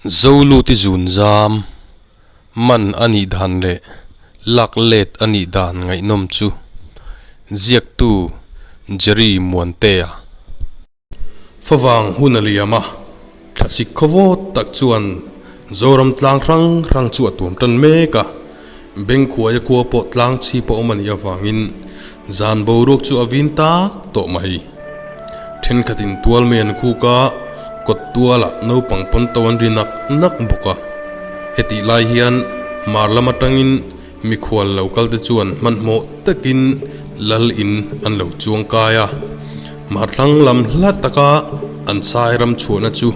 Zoluti zunzam man a nih dan leh lak let a nih dan ngaihnawm chu ziaktu Jerry Muantea. Favang hun a liam a, thlasik khawvawt tak chuan Zoram tlang hrang hrang chu a tuam tan mek a, Bengkhuaia khua pawh tlang chhip a awm a nih avangin zan boruak chu a vin tak tawh mai. Thenkhatin tual mai an khuk a, kawt tualah naupang pawn to an ri nak nak bawk a. Hetih lai hian hmar lam atangin Mikhual lo kal te chuan hmanhmawh takin lal in an lo chuang kai a, hmarthlang lam hla taka an sai ram chhuahna chu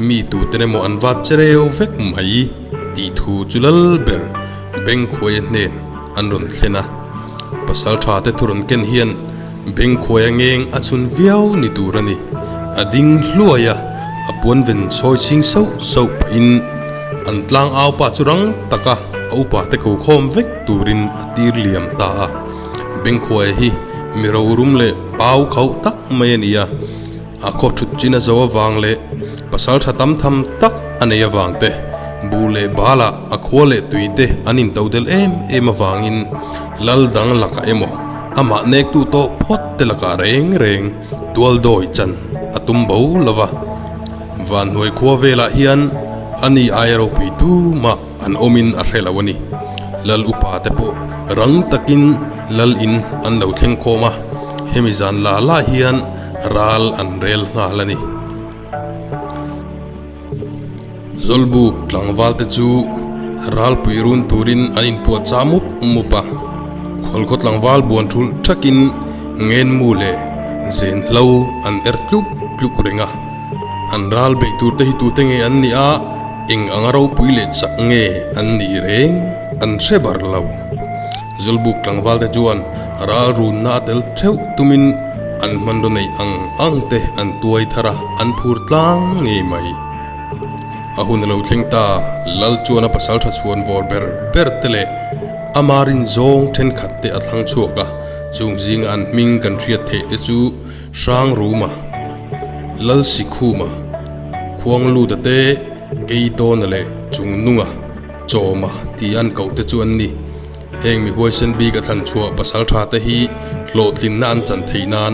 mi tuten emaw an vat che reu vek mai tih thu chu lal ber Bengkhuaia hnen an rawn thlen a. Pasaltha te thu rawn ken hian Bengkhuaia ngeng a chhun viau ni tur a ni. A ding hluai a, a puan ven sawi chhing sauh sauh pahin an tlang au pa chu rang taka a upa te ko khawm vek turin a tir liam ta a. Bengkhuaia hi mi rorum leh pau khauh tak mai a ni a, a khaw thut chin a zo avang leh pasal tha tam tham tak a nei avang te, buh leh balah a khua leh tui te an into del em em avangin lal dang lakah emaw amah nektu tawh phawt te lakah reng reng tual dawi chan a tum bo lo va. Vanhnuai khua velah hian a ni aia ropui tumah an awmin a hre lo a ni. Lal upa te pawh rang takin lal in an lo thleng khawm a, hemi zan la la hian ral an rel nghal a ni. Zawlbuk tlangval te chu ralpui run turin an inpuah chah mup mup a, khualkhaw tlangval buan thulh thakin ngenmu leh zen hlo an er tluk tluk reng a. An ral beih tur te hi tute nge an nih a, eng anga ropui leh chak nge an nih reng an hre bar lo. Zawlbuk tlangval te chuan ral runna a tel theuh tumin an hmanraw neih ang ang te an tuai thar a, an phur tlang ngei mai. A hun a lo thleng ta, Lal chuan a pasal tha chhuan vawr ber ber te leh ama rinzawng thenkhat te a thlang chhuak a, chung zinga an hming kan hriat theih te chu Hrangruma, Lalsikhuma, Khuangluta te, Keitawna leh Chungnunga. Chawma tih an koh te chu an ni. Heng mi huaisen bik a thlan chhuah pasal tha te hi hlawhtlinna an chan theih nan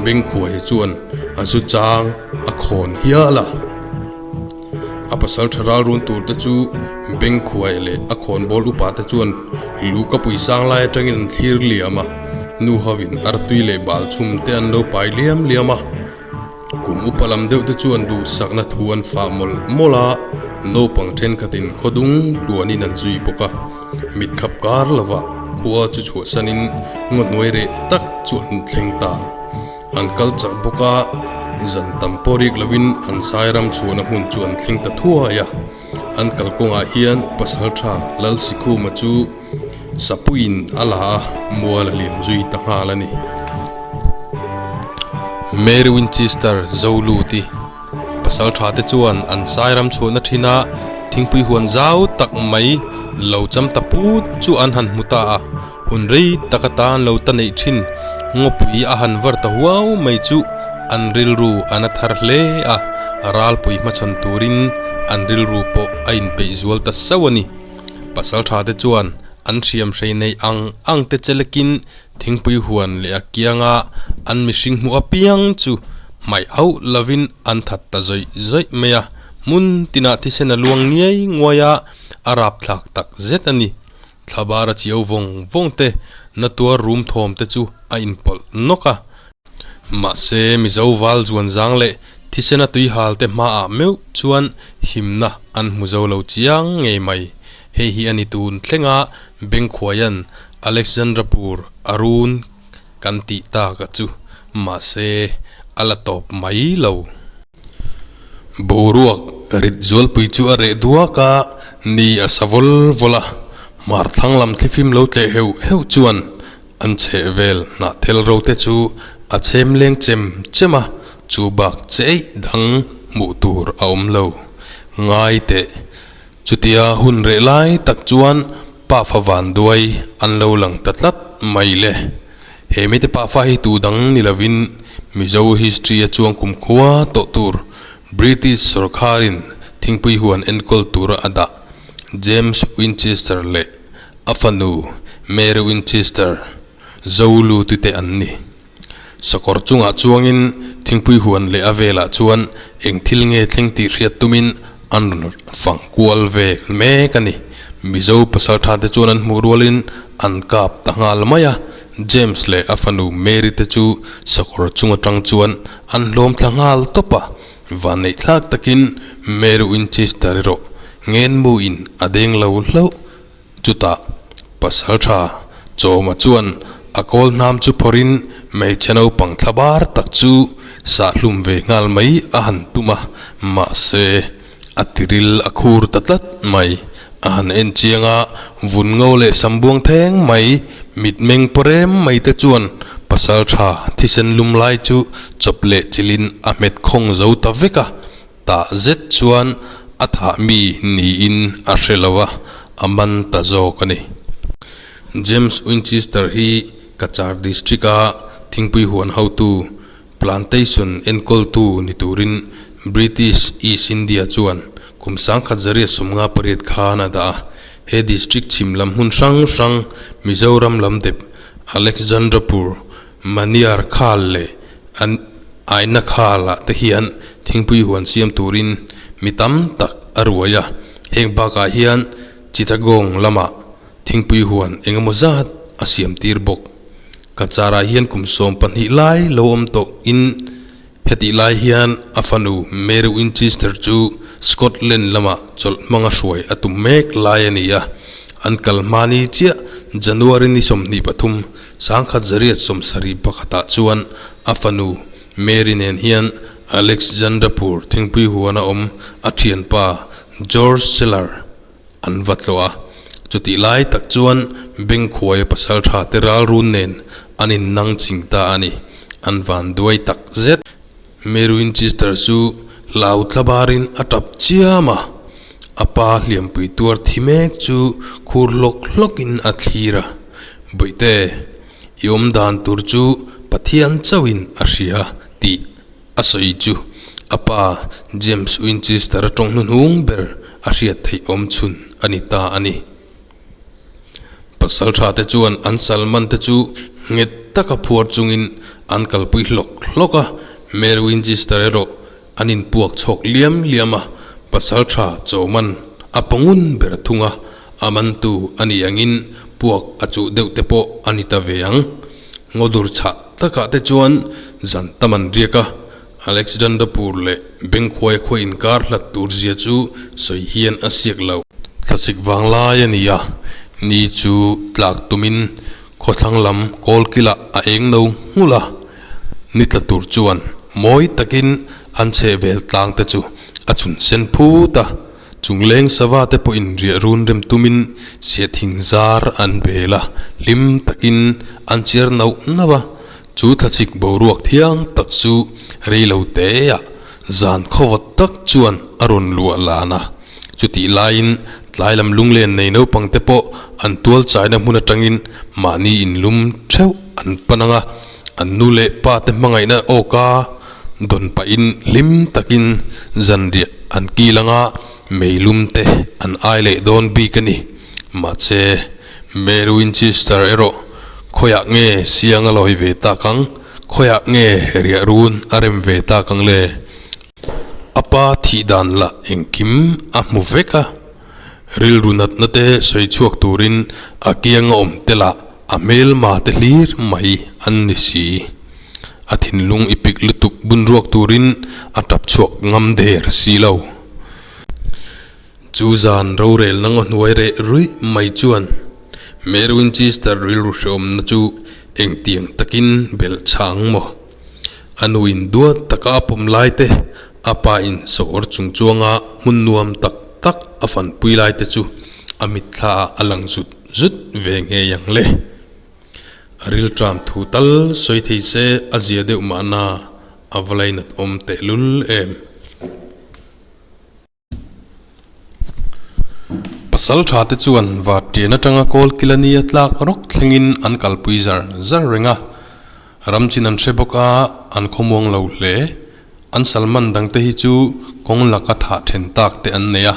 Bengkhuai chuan a zu chang a khawn hial a. A pasal tha ral run tur te chu Bengkhuai leh a khawnbawl upa te chuan luhkapui sang lai atangin an thlir liam a, nu hovin artui leh bal chhum te an lo pai liam liam a. Kum upa lam deuh te chuan duhsakna thu an fah mawlh mawlh a, naupang thenkhatin khaw dung tluanin an zui bawk a. Mit khap kar lovah khua chu chhuahsanin ngaw hnuai reh tak chu an thleng ta. An kal chak bawk a, zan tam pawh rik lovin an sairam chhuahna hmun chu an thleng ta thuai a. An kalkawngah hian Pasaltha Lalsikhuma chu Sapuiin a la a, mual a liam zui ta nghal a ni. Mary Winchester Zoluti pasal tha te chuan an sairam chhuahna thin a, thingpui huan zau tak mai lo cham ta put chu an han hmu ta a, hun rei tak atan lo ta neih thin ngawpui a han var ta huau mai chu an rilru a na thar hle a, ralpui hmachhawn turin an rilru pawh a inpeih zual ta sauh a ni. Pasal tha te chuan an hriam hrei nei ang ang te chelekin thingpui huan leh a kianga an mihring hmuh apiang chu hmaih hauh lovin an that ta zawih zawih mai a, hmun tinah thisen a luang ngiai nguai a, a rapthlak tak zet a ni. Thlabar a chiau vawng vawng te, na tuar rum thawm te chu a inpawlh nawk a. Mahse, Mizo val zuan zang leh thisena tuihal te hmaah meuh chuan himna an hmu zo lo chiang ngei mai. Hei hi a ni tun thlenga Bengkhuaia'n Alexandrapur a run kan tih tak a chu. Mahse, a la tawp mai lo. Boruak rit zualpui chu a reh duak a, ni a sa vawl vawl a, hmar thlang lam thlifim lo tleh heuh heuh chuan An chheh vel hnah thel ro te chu a chhem leng chem chem a, chu bak che eih dang hmuh tur a awm lo. Ngai teh. Chutia hun reh lai tak chuan pafa van duai an lo lang ta tlat mai le. He mite pafa hi tu dang ni lovin Mizo history a chuang kumkhua tawh tur British sawrkharin thingpui huan enkawl tura a dah James Winchester leh a fanu Mary Winchester Zoluti te an ni. Sakawr chungah chuangin thingpui huan leh a velah chuan eng thil nge thleng tih hriat tumin an rawn fang kual vel mek a ni. Mizo pasaltha te chuan an hmuh rualin an kap ta nghal mai a, James leh a fanu Mary te chu sakawr chung atang chuan an hlawm thla nghal tawp a, vanneih thlak takin Mary Winchester erawh ngenmuin a deng lo hlauh. Chutah pasaltha Chawma chuan a kawl hnam chu phawrhin hmeichhe naupang thla bar tak chu sahhlum ve nghal mai a han tum a, mahse a tiril a khur ta tlat mai. A han en chiang a, vun ngo leh sam buang theng mai, mitmeng pawrem mai te chuan pasaltha thisen lum lai chu chawp leh chilhin a hmet khawng zo ta vek a. Tah zet chuan a thah mi niin a hre lo a, a man ta zawk a ni. James Winchester hi Cachar District-a thingpui huan hotu, plantation enkawltu ni turin British East India chuan kum 1958 khan a dah a. He district chhim lam hmun hrang hrang Mizoram lam dep Alexandrapur, Maniar Khal leh Aina Khalah te hian thingpui huan siam turin mi tam tak a ruai a, heng bakah hian Chittagong lamah thingpui huan eng emaw zat a siam tir bawk. Kacharah hian kum 12 lai lo awm tawh in hetih lai hian a fanu Mary Winchester chu Scotland lamah chawlh hmanga hruai a tum mek lai a ni a, an kal hma ni chiah January ni 23 1771 chuan a fanu Mary nen hian Alexandrapur thingpui huana awm a thianpa George Seller an va tlawh a. Chutih lai tak chuan Bengkhuaia pasal tha te ralrun nen an innang ching ta a ni. An van duai tak zet. Mary Winchester chu hlau thlabarin a tap chiam a, a pa hliampui tuar thi mek chu khur hlawk hlawkin a thlir a, Bawihte, i awm dan tur chu Pathian chauhin a hria tih a sawi chu a pa James Winchester a tawng hnuhnung ber a hriat theih awm chhun a ni ta a ni. Pasal tha te chuan an salman te chu nghet taka phuar chungin an kalpui hlawk hlawk a, Mary Winchester erawh an inpuak chhawk liam liam a, pasal tha chawman a pawngun ber thung a, a mantu a nih angin puak a chuh deuh te pawh a ni ta ve ang. Ngawdur chhah takah te chuan zan tam an riak a, Alexandrapur leh Bengkhuai khua inkar hlat tur zia chu sawi hian a siak lo. Thlasik vang lai a ni a, ni chu tlak tumin khawthlang lam kawlkilah a eng no nghulh a, ni tla tur chuan mawi takin an chhehvel tlang te chu a chhun sen phut a, chungleng sava te pawhin riah run rem tumin siahthing zar an bel a, hlim takin an chiar nauh nauh a. Chu thlachik boruak thiang tak chu rei lo teah zan khawvawt tak chuan a rawn luah lan a. Chutih laiin tlai lam lunglen nei naupang te pawh an tual chaina hmun atangin mahni inlum theuh an pan ang a, an nu leh pa te hmangaihna awka dawn pahin hlim takin zanriah an kil ang a, meilum te an ai leh dawn bik a ni. Mahse, Mary Winchester erawh khawiah nge siang a lawi ve tak ang? Khawiah nge riah run a rem ve tak ang le? A pa thih dan lah engkim a hmu vek a, rilru natna te sawi chhuak turin a kianga awm te lah a hmelma te hlir mai an ni si. A thinlung i pik lutuk bun ruak turin a tap chhuak ngam der si lo. Chu zan rorelna ngaw hnuai reh ruih mai chuan Mary Winchester rilru hrehawmna chu engtiang takin belh chhang maw? A nuin duat taka a pawm lai te, a pa in sawr chung chuanga hmun nuam tak tak a fanpui lai te chu a mitthla ah a lang zut zut ve ngei ang le. A rilṭam thu tal sawi thei se a zia deuh mahna a va lainat awm tehlul em. Pasal tha te chuan Vartian atanga Kawlkil a nia tlak rawk thlengin an kalpui zar zar reng a, ram chin an hre bawk a, an khawmuang lo hle. An sal man dangte hi chu kawng laka thah then tak te an nei a,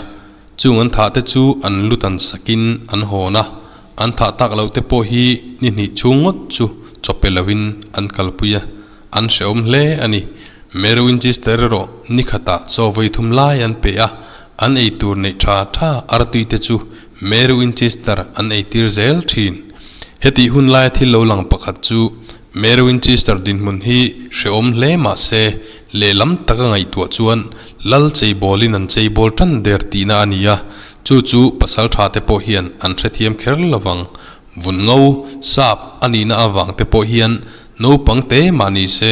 chung an thah te chu an lu tan sakin an hawn a, an thah tak loh te pawh hi ni hnih chhung ngawt chu chaw pe lovin an kalpui a, an hrehawm hle a ni. Mary Winchester erawh ni khatah chaw vawi thum lai an pe a, an ei tur neih tha tha artui te chu Mary Winchester an eitir zel thin. Hetih hun laia thil lo lang pakhat chu Mary Winchester dinhmun hi hrehawm hle mah se, lehlam taka ngaihtuah chuan Lal cheibawlin an cheibawl tan der tihna a ni a, chu chu pasal tha te pawh hian an hrethiam kher lovang. Vun ngo, sap, a nihna avang te pawh hian naupang te mah ni se,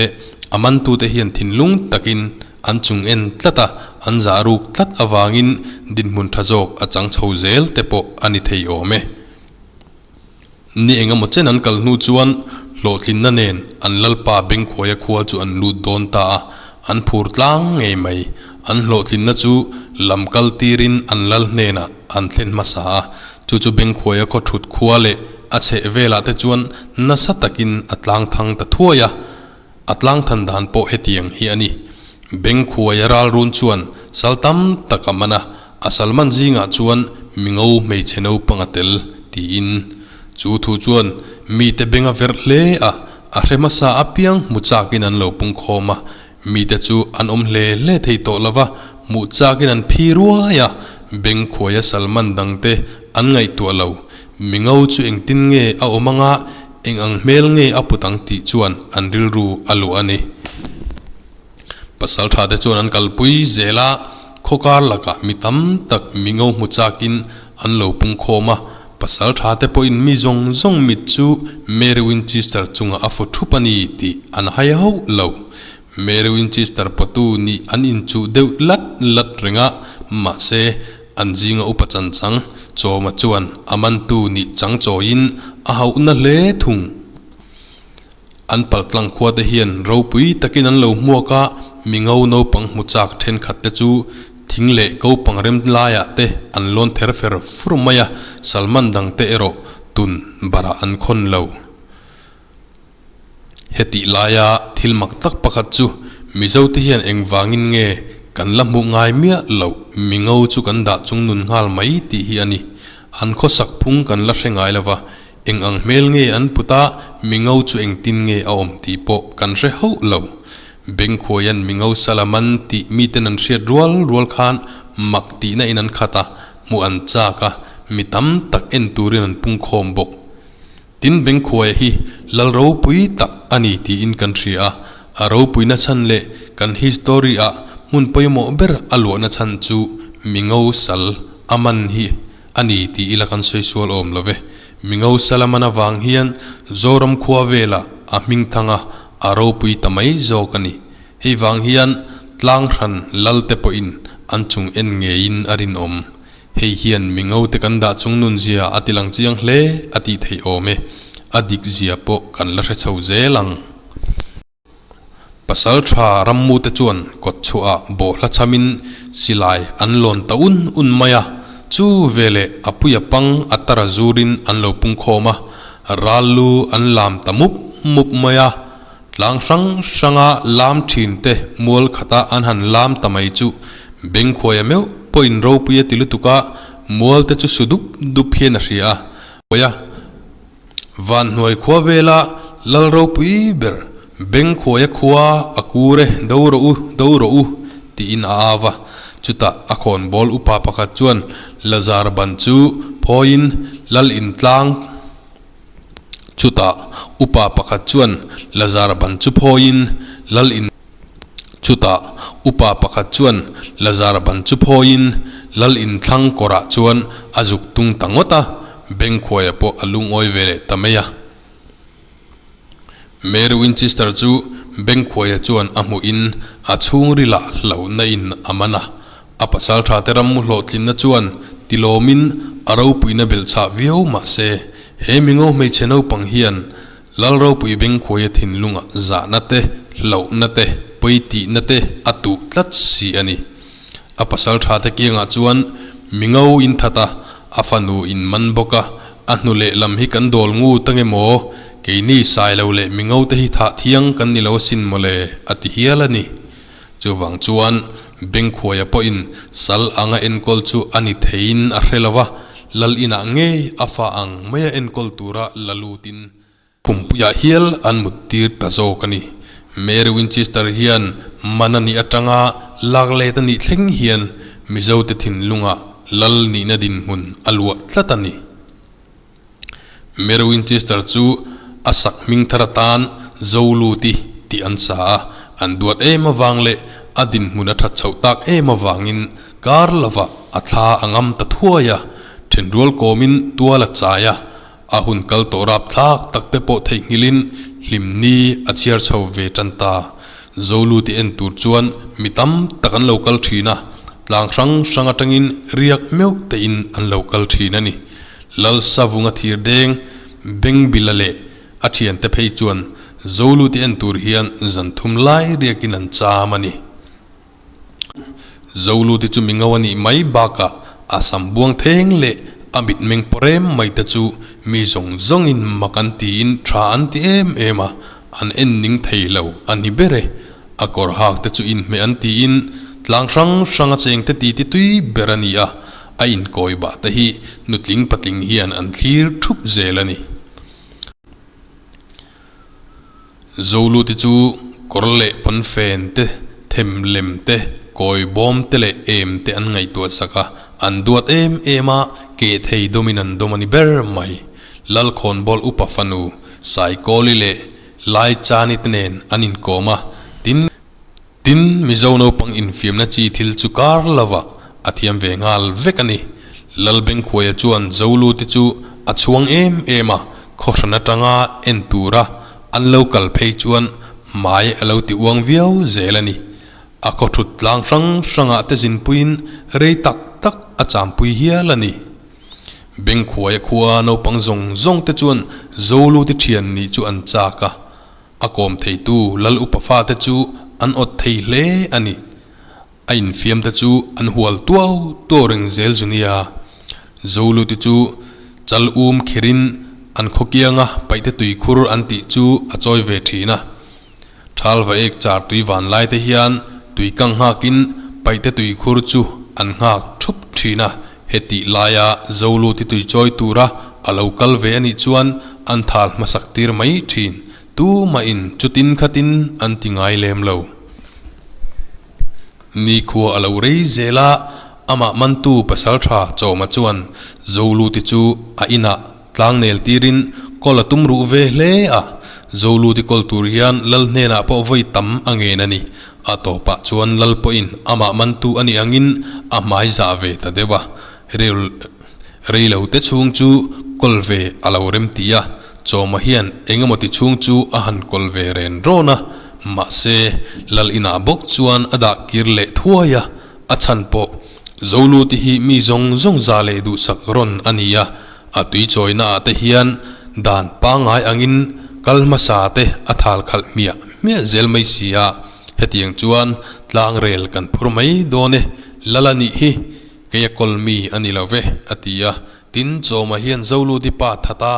a mantute hian thinlung takin an chung en tlat a, an zah ruk tlat avangin dinhmun tha zawk a chang chho zel te pawh a ni thei awm e. Ni engemaw chen an kal hnu chuan hlawhtlinna nen an lalpa Bengkhuaia khua chu an lut dawn ta a, an phur tlang ngei mai. An hlawhtlinna chu lam kal tirin an lal hnenah an thlen hmasa a, chu chu Bengkhuaia khaw thut khua leh a chheh velah te chuan nasa takin a tlang thang ta thuai a. A tlang than dan pawh hetiang hi a ni. Bengkhuaia ralrun chuan sal tam tak a man a, a sal man zingah chuan mingo hmeichhe naupang a tel, tiin. Chu thu chuan mite beng a verh hle a, a hre hmasa apiang hmu chakin an lo pungkhawm a, mite chu an awm hle hle thei tawh lo va, hmuh chakin an phi ruai a, Bengkhuaia sal man dangte an ngaihtuah lo. Mingo chu engtin nge a awm anga Eng ang hmel nge a put ang tih chuan an rilru a luah a ni. Pasal thate chuan an kalpui zel a, khawkar lakah mi tam tak mi ngo hmu chakin an lo pung khawm a. Pasal thate pawhin mi zawng zawng mit chu Mary Winchester chungah a fu thup a ni tih an hai hauh lo. Mary Winchester pawtu nih an inchuh deuh lat lat reng a, mahse, An zinga upa chan chang Chawma chuan a mantu nih chang chawiin a hauhna hle thung. An paltlang khuate hian ropui takin an lo hmuak a, mi ngo naupang hmu chak thenkhat te chu thing leh kopang rem laiah te an lawn ther fer fur mai a, Salman dangte erawh tun barah an khawn lo. Hetih laia thil mak tak pakhat chu Mizote hian engvangin nge kan la hmuh ngai miah loh mingo chu kan dah chung nun nghal mai tih hi a ni. An khawsak phung kan la hre ngai lova, eng ang hmel nge an put a, mingo chu engtin nge a awm tih pawh kan hre hauh lo. Bengkhuaian mingo sal a man tih miten an hriat rual rual khan mak tihna in an khat a, hmuh an chak a, mi tam tak en turin an pungkhawm bawk. Tin, Bengkhuaia hi lal ropui tak a ni tiin kan hria a, a ropuina chhan leh kan history-ah hmun pawimawh ber a luahna chhan chu Mingo sal a man hi a ni ti ila kan sawi sual awm lo ve. Mingo sal a man avang hian Zoram khua velah a hming thang a, a ropui ta mai zawk a ni. Hei vang hian tlang hran lal te pawhin an chung en ngeiin a rinawm. Hei hian mi ngote kan dah chung nun zia a ti lang chiang hle a tih theih awm e, a dik zia pawh kan la hre chho zel ang. Pasal tha rammute chuan kawt chhuahah bawhhla chhamin silai an lawn ta un un mai a, chu veleh a puia pang a tara zurin an lo pungkhawm a, ral lu an lam ta mup mup mai a, Tlang hrang hranga lam thin te mual khata an han lam ta mai chu Bengkhuaia meuh pawhin ropui a ti lutuk a, mual te chu su dup dup hian a hria a. Khuaia Vanhnuai khua vela lal ropui ber Bengkhuaia khua a kur e, do rawh u, do rawh u tiin a au a. Chutah a khawnbawl upa pakhat chuan Lazar ban chu phawiin lal intlang Chutah upa pakhat chuan Lazar ban chu phawiin lal in Chutah upa pakhat chuan Lazar ban chu phawiin lal inthlang kawrah chuan a zuk tung ta ngawt a, Bengkhuaia pawh a lungawi ve leh ta mai a. Mary Winchester chu Bengkhuaia chuan a hmuhin a chhungrilah hlauhna in a man a, A pasal tha te rammu hlawhtlinna chuan tilawmin a ropuina belhchhah viau mah se, he mingo hmeichhe naupang hian Lalropui Bengkhuaia thinlungah zahna te, hlauhna te, pawitihna te a tuh tlat si a ni. A pasal tha te kiangah chuan mingo in that a, a fanu in man bawk a, a hnu leh lam hi kan dawl ngut ange maw, keini Sailo leh mingo te hi thah thiang kan ni lo asin mawle, a ti hial a ni. Chuvang chuan Bengkhuaia pawhin sal anga enkawl chu a ni theiin a hre lo va, lal inah ngei a fa ang maia enkawl tura la lutin Khumpuiah hial an muttir ta zawk a ni. Mary Winchester hian man a nih atanga lak let a nih thleng hian Mizote thinlungah lal nihna dinhmun a luah tlat a ni. Mary Winchester chu a sak hming thar atan Zoluti tih an sa a, an duat em avang leh a dinhmun a that chhoh tak em avangin kar lovah a thla a ngam ta thuai a, thenrual kawmin tual a chai a, A hun kal tawh rap thlak tak te pawh theihnghilhin hlimni a chhiar chho ve tan ta. Zoluti en tur chuan mi tam tak an lo kal thin a, tlang hrang hrang atangin riak meuh tein an lo kal thin a ni. Lalsavunga thir deng Bengbila leh a thiante phei chuan Zoluti en tur hian zan thum lai riakin an cham a ni. Zolute chu mi ngo a nih mai bakah a sam buang theng leh a mitmeng pawrem mai te chu mi zawng zawngin mak an tiin tha an ti em em a, an en ning thei lo a ni ber e. A kawr hak te chu inhmeh an tiin tlang hrang hrang a cheng te titi tui ber a ni a, a inkawi bah te hi nutling patling hian an thlir thup zel a ni. Zolute chu kawr leh pawnfen te, them lem te, kawi bawm te leh em te an ngaihtuah sak a, an duat em em a, keh thei dawmin an dawm a ni ber mai. Lalkhawnbawl upa fanu Saikawli leh Laichani te nen an inkawm a, tin, Tin, Mizo naupang infiamna chi thil chu kar lovah a thiam ve nghal vek a ni. Lalbengkhuaia chuan Zolute chu a chhuang em em a, khawhran atanga en tura an lo kal phei chuan hmai a lo ti uang viau zel a ni. A khaw thut tlang hrang hrangah te zinpuiin rei tak tak a champui hial a ni. Bengkhuaia khua naupang zawng zawng te chuan Zolute thian nih chu an chak a. A kawm theitu Lal upa fate chu an awt thei hle a ni. A infiamte chu an hual tuau tuau reng zel zu nia. Zoluti chu chal um khirin an khaw kianga paihte tuikhur an tih chu a chawi ve thin a. Thalva ek char tui van lai te hian tui kang nghakin paihte tuikhur chu an nghak thup thin a. Hetih laia Zoluti tui chawi tura a lo kal ve a nih chuan an thal hmasak tir mai thin. Tumahin chutin khatin an ti ngai lem lo. Nikhua a lo rei zel a, amah mantu pasaltha Chawma chuan Zoluti chu a inah tlangnel tirin kawl a tum ruh ve hle a. Zoluti kawl tur hian Lal hnenah pawh vawi tam a ngen a ni. A tawpah chuan Lal pawhin amah mantu a nih angin a hmai zah ve ta deuh a. Rei lo te chhung chu kawl ve a lo rem ti a, Chawma hian eng emaw ti chhung chu a han kawl ve ren rawn a, mahse Lal inah bawk chuan a dah kir leh thuai a, a chhan pawh Zoluti hi mi zawng zawng za leh duhsak rawn a ni a, a tui chawina ah te hian dan pangngai angin kal hmasa te a thal khalh hmiah hmiah zel mai si a, hetiang chuan tlangrel kan phur mai dawn e, Lal a nih hi. Kei a kawl mi a ni lo ve, a ti a. Tin, Chawma hian Zoluti pa that a,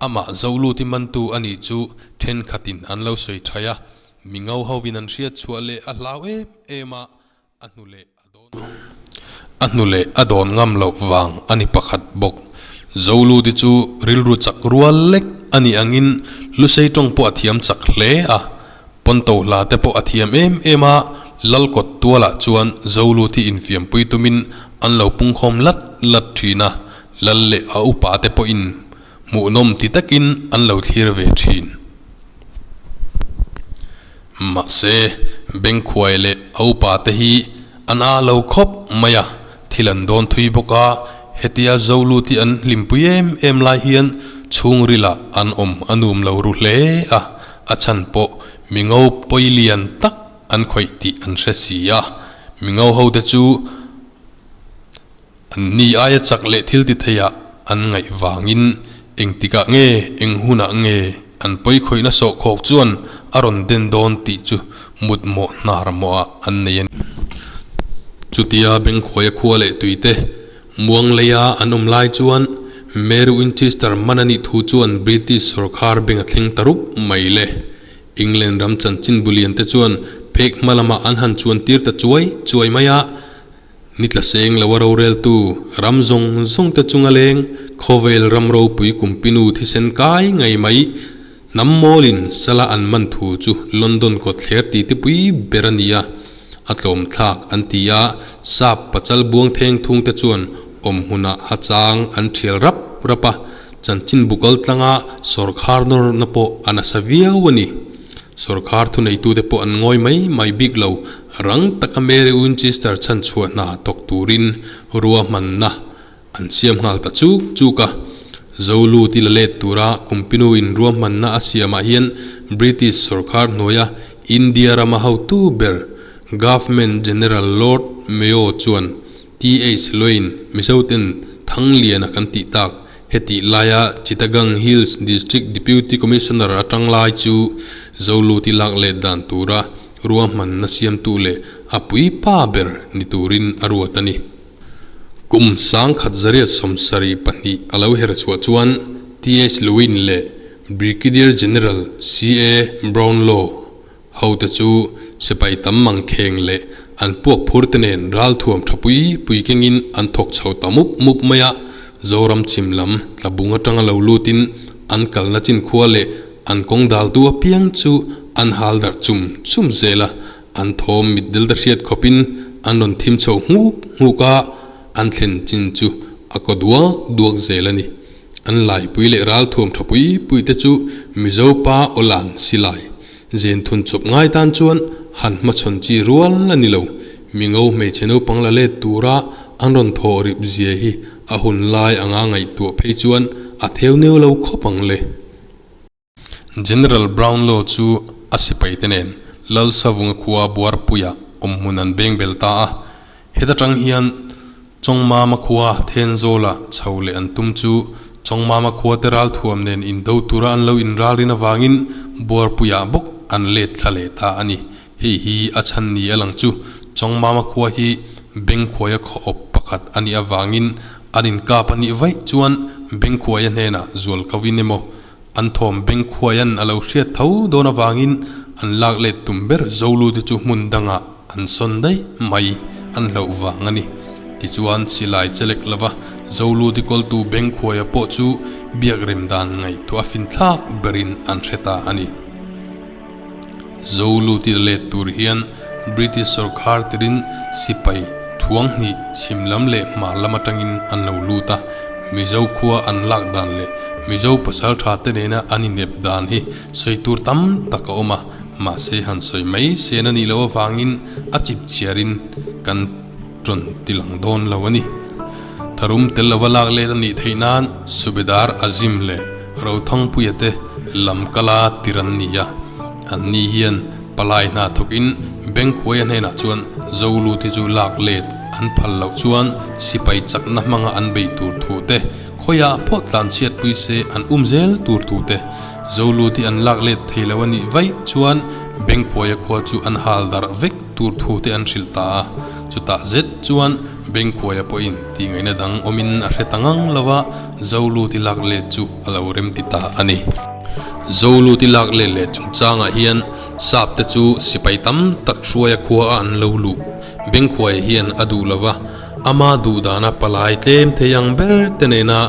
amah Zoluti mantu a nih chu thenkhatin an lo sawi thaih a. Mi ngo hovin an hriat chhuah leh a hlau em em a, a hnu leh a dawn a hnu leh a dawn ngam loh vang a ni pakhat bawk. Zoluti chu rilru chak rual lek a nih angin Lusei tawng pawh a thiam chak hle a. Pawnto hla te pawh a thiam em em a, Lalkawt tualah chuan Zoluti infiampui tumin an lo pungkhawm lat lat thin a, Lal leh a upa te pawhin hmuhnawm ti takin an lo thlir ve thin. Mahse, Bengkhuai leh a upa te hi an a lo khawp mai a, thil an dawn thui bawk a, hetia Zoluti an hlimpui em em lai hian chhungrilah an awm a nuam lo ru hle a, A chhan pawh mi ngo pawi lian tak an khawih tih an hre si a, mi ngo ho te chu an ni aia chak leh thil ti theiah an ngaih vangin engtikah nge eng hunah nge an pawi khawihna sawhkhawk chuan a rawn den dawn tih chu mut mawh hnar mawhah an nei a ni. Chutia Bengkhuaia khua leh tuite Muang leia an awm lai chuan Mary Winchester man a nih thu chuan British sawrkhar beng a thleng ta rup mai le. England ram chanchin bulian te chuan phek hma lamah an han chuan tir ta chuai chuai mai a. Ni tla seng lo a roreltu ram zawng zawng te chunga leng khawvel ram ropui kumpinu thisen kai ngei mai hnam mawlin sala an man thu chu London kawtthler titipui ber a ni a, a tlawm thlak an ti a, sap pachal buang theng thung te chuan awm hmunah ha chang an thial rap rap a, chanchinbu kal tlanga sawrkhar nawrna pawh a nasa viau a ni. Sawrkhar thuneitute pawh an ngawi mai mai bik lo, rang taka Mary Winchester chhanchhuah hna thawk turin ruahmanna an siam nghal ta chuk chuk a. Zolu ti la let tura Kumpinu in ruahmanna a siamah hian British sawrkhar hnuaia India rama hotu ber Government General Lord Mayo chuan TH Loin Mizoten Thangliana kan tih tak Hetih laia Chittagong Hills District Deputy Commissioner atang lai chu Zoluti lak let dan tura ruahmanna siamtu leh a puipa ber ni turin a ruat a ni. Kum 1872 a lo her chhuah chuan TH Lewin leh Brigadier General CA Brownlow Hote chu sipai tam mang kheng leh an puak phur te nen ralthuam tha pui pui kengin an thawk chho ta mup mup mai a, Zoram chhim lam tlabung atanga lo lutin an kalna chin khua leh an kawng daltu apiang chu an hal darh chum chum zel a, an thawm mitdel te hriat khawpin an rawn thim chho nghuk nghuk a, an thlen chin chu a kaw duak duak zel a ni. An laipui leh ralthuam tha pui pui te chu Mizo pa Awlan Silai zen thun chawp ngai tan chuan han hmachhawn chi rual a ni lo. Mingo hmeichhe naupang la let tura an rawn thawh rip zia hi a hun lai anga ngaihtuah phei chuan a theu neu lo khawp ang le. General Brownlow chu a sipaite nen Lalsavunga khua Buarpuia awmhmun an beng bel ta a. Heta tang hian Chawngmama khua Thenzawla chho leh an tum chu Chawngmama khua te ralthuam nen indo tura an lo inralrin avangin Buarpuiah bawk an let thla leh ta a ni. Hei hi a chhan ni a lang chu Chawngmama khua hi Bengkhuaia khaw awp pakhat a nih avangin an inkap a nih vaih chuan Bengkhuaia hnenah zual ko in emaw An thawm Bengkhuaia'n a lo hriat tho dawn avangin an lak let tum ber Zolute chu hmun dangah an sawn daih mai an hlauh vang a ni. Tichuan silai chelek lova Zolute kawltu Bengkhuaia pawh chu biak rem dan ngaihtuah a finthlak berin an hre ta a ni. Zolute let tur hian British sawrkhar tirin sipai thuang hnih chhim lam leh hmar lam atangin an lo lut a, Mizo khua an lak dan leh Mizo pasal tha te nena an inep dan hi sawi tur tam tak a awm a, mahse han sawi mai sen a nih loh avangin a chip chhiarin kan rawn ti lang dawn lo a ni. Tharum tel lova lak let a nih theih nan Subedar Azim leh Rothangpuia te lam kala tir an ni a, anni hian palai hna thawkin Bengkhuaia hnenah chuan Zoluti chu lak let an phal loh chuan sipai chakna hmanga an bei tur thu te, khawiah pawh tlanchhiat pui se an um zel tur thu te, Zoluti an lak let thei lo a nih vaih chuan Bengkhuaia khua chu an hal darh vek tur thu te an hrilh ta a, chutah zet chuan Bengkhuaia pawhin tih ngaihna dang awmin a hre ta ngang lo a, Zoluti lak let chu a lo remti ta a ni. Zoluti lak let leh chungchangah hian Sap te chu sipai tam tak hruaia khua a an lo luh. Bengkhuaia hian a duh lo va, ama duh dana palai tlem thei ang ber te nena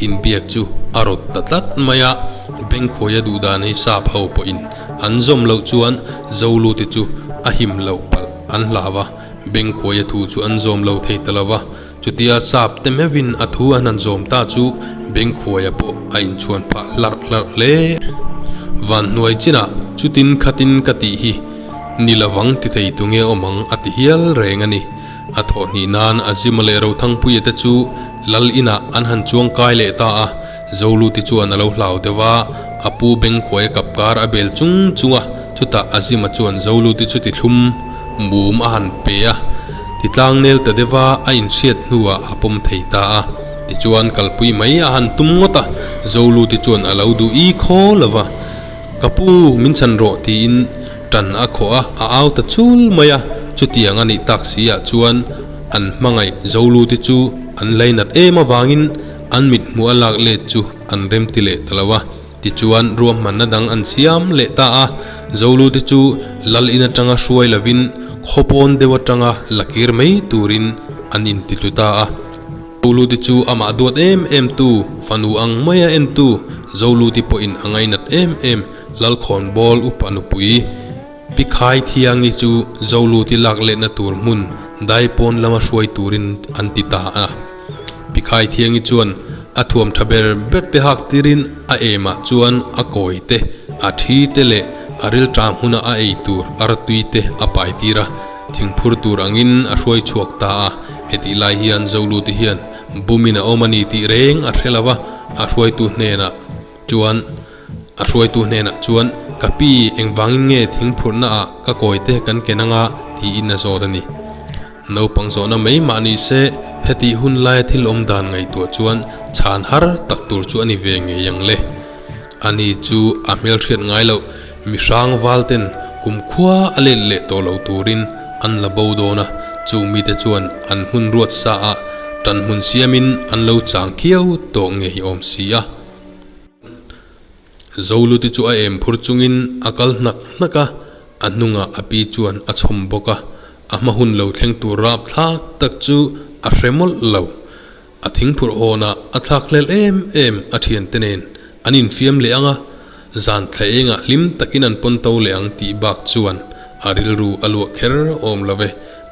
inbiak chu a rawt ta tlat mai a. Bengkhuaia duh dan hi Sap ho pawhin an zawm loh chuan Zoluti chu a him loh palh an hlau a, Bengkhuaia thu chu an zawm lo thei ta lo va. Chutia sap te meuhin a thu an han zawm ta chu Bengkhuaia pawh a inchhuan phah hlarh hlarh hle. Van hnuai chinah chutin khatin ka tih hi ni lovang ti thei tu nge awm ang a ti hial reng a ni. A thawh hnih nan Azima leh Rothangpuia te chu Lal inah an han chuang kai leh ta a, Zoluti chuan a lo hlau deuh a, a pu Bengkhuaia kap kar a bel chung chung a, chutah Azima chuan Zoluti chu tithlum mum a han pe a, titlang nel ta deuh a, a inhriat hnuah a pawm thei ta a. Tichuan kalpui mai a han tum ngawt a, Zoluti chuan a lo duh i khaw lo va, Ka pu, min chhan rawh tiin tan a khawh a, a au ta chul mai a, chutiang a nih tak si ah chuan an hmangaih Zoluti chu an lainat em avangin an mit hmuh a lak let chu an remti leh ta lo a. Tichuan, ruahmanna dang an siam leh ta a, Zolute chu lal in atanga hruai lovin khaw pawn deuh atanga la kir mai turin an intitlu ta a. Zolute chu amah duat em em tu, fanu ang maia entu, Zolute pawhin a ngainat em em Lalkhawnbawl upa nupui, Pi Khaithiangi chu Zoluti lak letna tur hmun daipawn lama hruai turin an ti ta a. Pi Khaithiangi chuan a thuam tha ber ber te hak tirin a emah chuan a kawi te, a thi te leh a rilṭam huna a ei tur artui te a pai tir a, thingphur tur angin a hruai chhuak ta a. Hetih lai hian Zoluti hian bumin a awm a ni tih reng a hre lo va, a hruaitu hnenah chuan A hruaitu hnenah chuan, Ka pi, engvangin nge thingphurhna ah ka kawite kan ken anga? tiin a zawt a ni. Naupang zawhna mai mah ni se, hetih hun laia thil awm dan ngaihtuah chuan chhan har tak tur chu a ni ve ngei ang le. Ani chu a hmelhriat ngai loh, mihrang valten kumkhua a let leh tawh lo turin an la bo dawn a, chung mite chuan an hmun ruat sa ah tanhmun siamin an lo chang khiau tawh ngei awm si a. Zoluti chu a em phur chungin a kal hnak hnak a, a hnungah a pi chuan a chhawm bawk a, a hma hun lo thleng tur rap thlak tak chu a hre mawlh lo. A thingphurh hawnah a thlak hlel em em a thiante nen an infiam leh ang a, zan thla engah hlim takin an pawn to leh ang tih bak chuan a rilru a luah kher awm lo ve.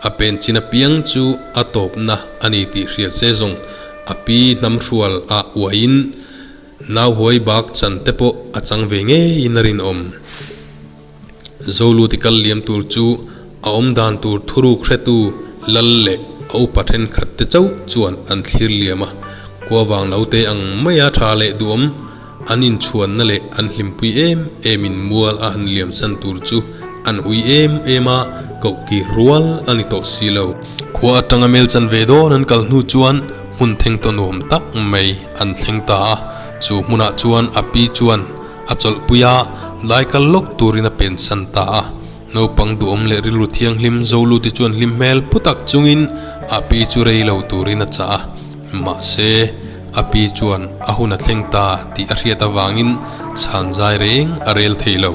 A pen chin apiang chu a tawpna a ni tih hriat se zawng a pi hnam hrual ah uaiin Nau huai bak chan te pawh a chang ve ngeiin a rinawm. Zoluti kal liam tur chu a awm dan tur thuruk hretu lal leh a upa thenkhat te chauh chuan an thlir liam a, kuavang naute ang maia tha leh duhawm an inchhuanna leh an hlimpui em emin mual a han liamsan tur chu an ui em em a, koh kir rual a ni tawh si lo. Khua atanga mel chan ve dawn an kal hnu chuan hmun theng tawh nuam tak mai an thleng ta a, chu hmunah chuan a pi chuan a chawlhpui a, lai kal lawk turin a pensan ta a. Naupang duhawm leh rilru thianghlim Zoluti chuan hlim hmel pu tak chungin a pi chu rei lo turin a chah a, mahse a pi chuan a hun a thleng ta tih a hriat avangin chhan zai reng a rel thei lo.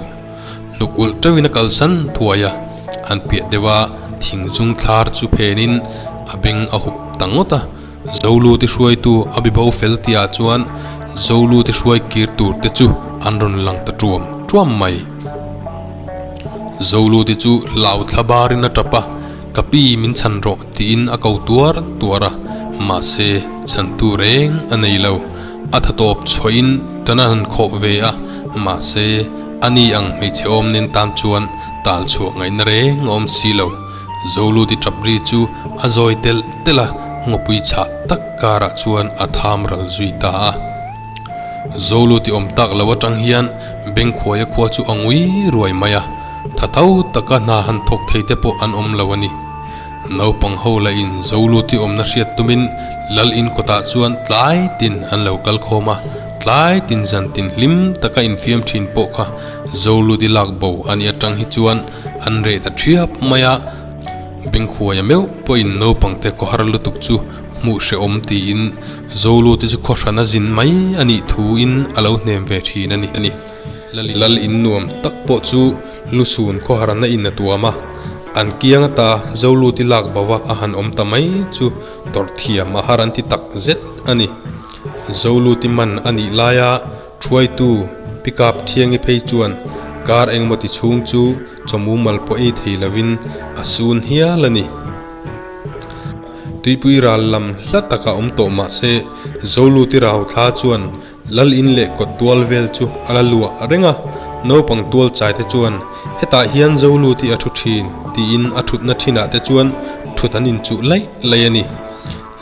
Hnuk ulh teuhin a kalsan thuai a, an piah deuh a thing chung thlar chu phenin a beng a hup ta ngawt a. Zoluti hruaitu a bibo fel tihah chuan Zoluti hruai kir tur te chu an rawn lang ta tuam tuam mai. Zoluti chu hlau thla barin a tap a, Ka pi min chhan rawh tiin a ko tuar tuar a, mahse chhantu reng a nei lo. A tha tawp chhuahin tan a han khawh ve a, mahse ani ang hmeichhe awm nen tan chuan tal chhuah ngaihna reng a awm si lo. Zoluti tap ri chu a zawi telh telh a, ngawpui chhah tak karah chuan a tham ral zui ta a. Zoluti awm tak lo atang hian Bengkhuaia khua chu a ngui ruai mai a, tha tho taka hna han thawk thei te pawh an awm lo a ni. Naupang ho lahin Zoluti awmna hriat tumin Lal in kawtah chuan tlai tin an lo kal khawm a, tlai tin zan tin hlim taka infiam thin pawh kha Zoluti lak bo a nih atang hi chuan An reh ta thiap mai a, Bengkhuaia meuh pawhin naupangte khawhar lutuk chu hmuh hrehawm tiin Zolute chu khawhran a zin mai a nih thuin a lo hnem ve thin a ni. Lal in nuam tak pawh chu Lusun khawharna in a tuam a, an kiang ata Zolute lak bauha a han awm ta mai chu tawrh thiam a har an ti tak zet a ni. Zolute man a nih laia Hruaitu Pickup Thiangi phei chuan kar engmaw ti chhung chu chaw mumal pawh ei thei lovin a sun hial a ni. Tuipui ral lam hla takah awm tawh mah se Zoluti rau thla chuan Lal in leh kawt tual vel chu a la luah reng a, naupang tual chai te chuan hetah hian Zoluti a thu thin tiin a thutna thinah te chuan thut an inchuh laih laih a ni.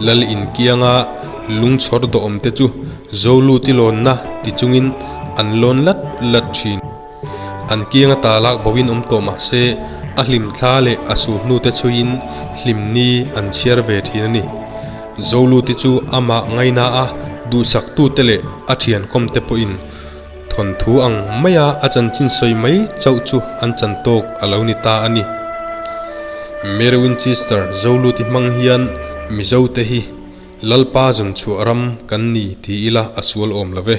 Lal inkianga lungchhawr dawhawm te chu Zoluti lawnna ti chungin an lawn lat lat thin. An kianga ta lak boin awm tawh mah se a hlim thla leh a su hnu te chhuiin hlim ni an chhiar ve thin a ni. Zoluti chu amah ngaina a duhsaktute leh a thiankawm te pawhin thawnthu ang maia a chanchin sawi mai chauh chu an chan tawk a lo ni ta a ni. Mary Winchester Zoluti hmang hian Mizote hi Lalpa zawn chhuah ram kan ni ti ila a sual awm lo ve.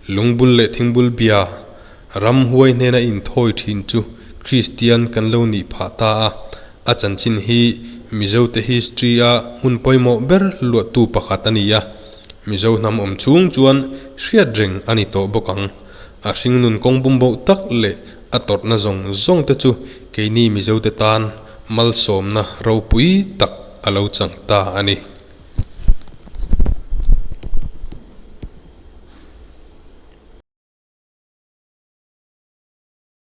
Lungbul leh thingbul bia, ramhuai hnena inthawi thin chu Kristian kan lo nih phah ta a, a chanchin hi Mizote history-a hmun pawimawh ber luahtu pakhat a ni a, Mizo hnam awm chhung chuan hriat reng a ni tawh bawk ang. A hringnun kawng bumboh tak leh a tawrhna zawng zawng te chu keini Mizote tan malsawmna ropui tak a lo chang ta a ni.